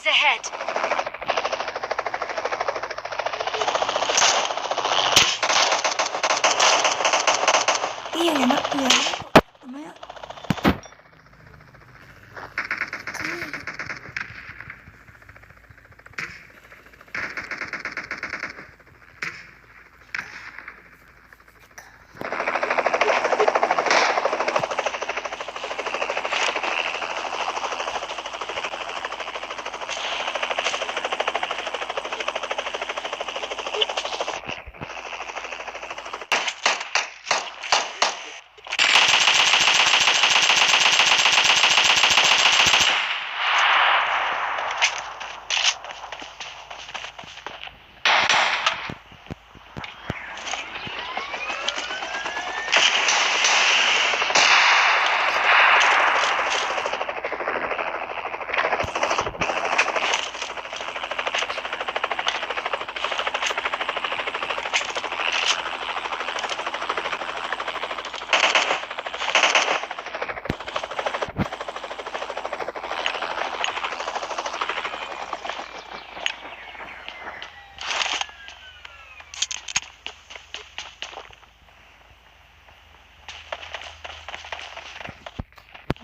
ahead. Ib yam no, ib yam no.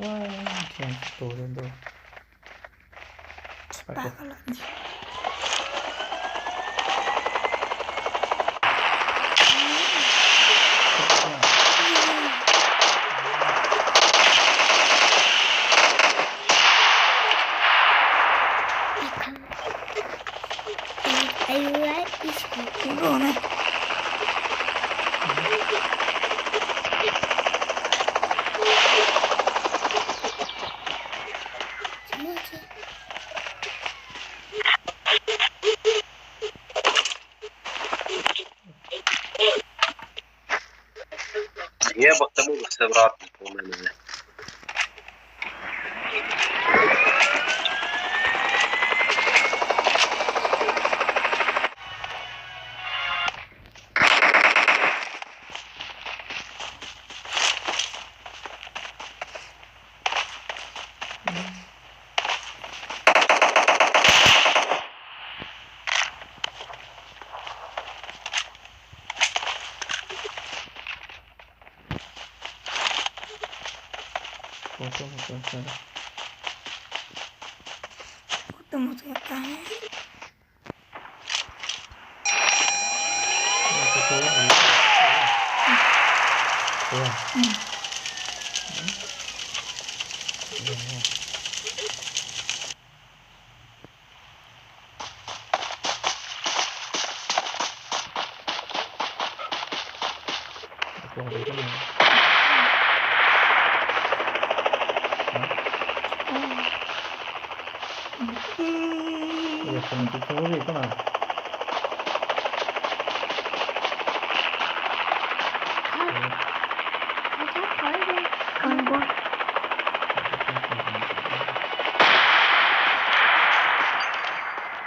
Ua, nrhiav tsis tau li ntawd. Ua, tuaj mus txog tas.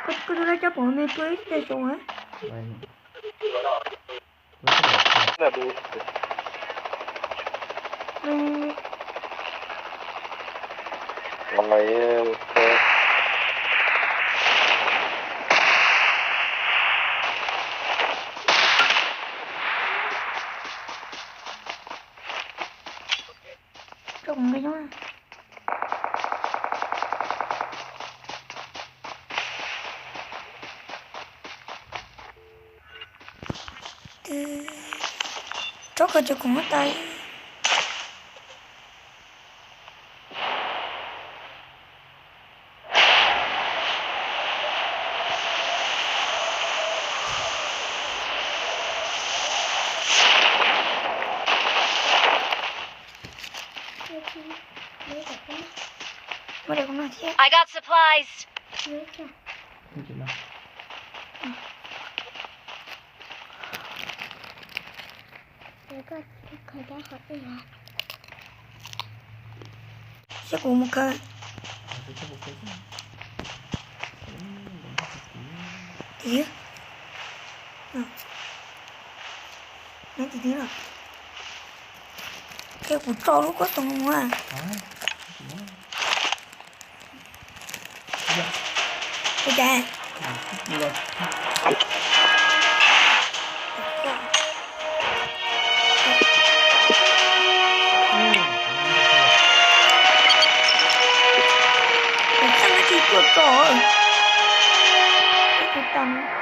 Koj tus laj coj pom me tuaj ib teg zoo a. Rau kuv nqa coob. Rov qab ces kuv muab tas. Muab rau kuv noj thiab. I got supplies. Saib kuv mus khawb. Tiag. Neb tiag tiag. Qhia kuv tso lub koj tau mus a. Ua cas? Txaj no tsis tuaj tso. Ib tug tau no.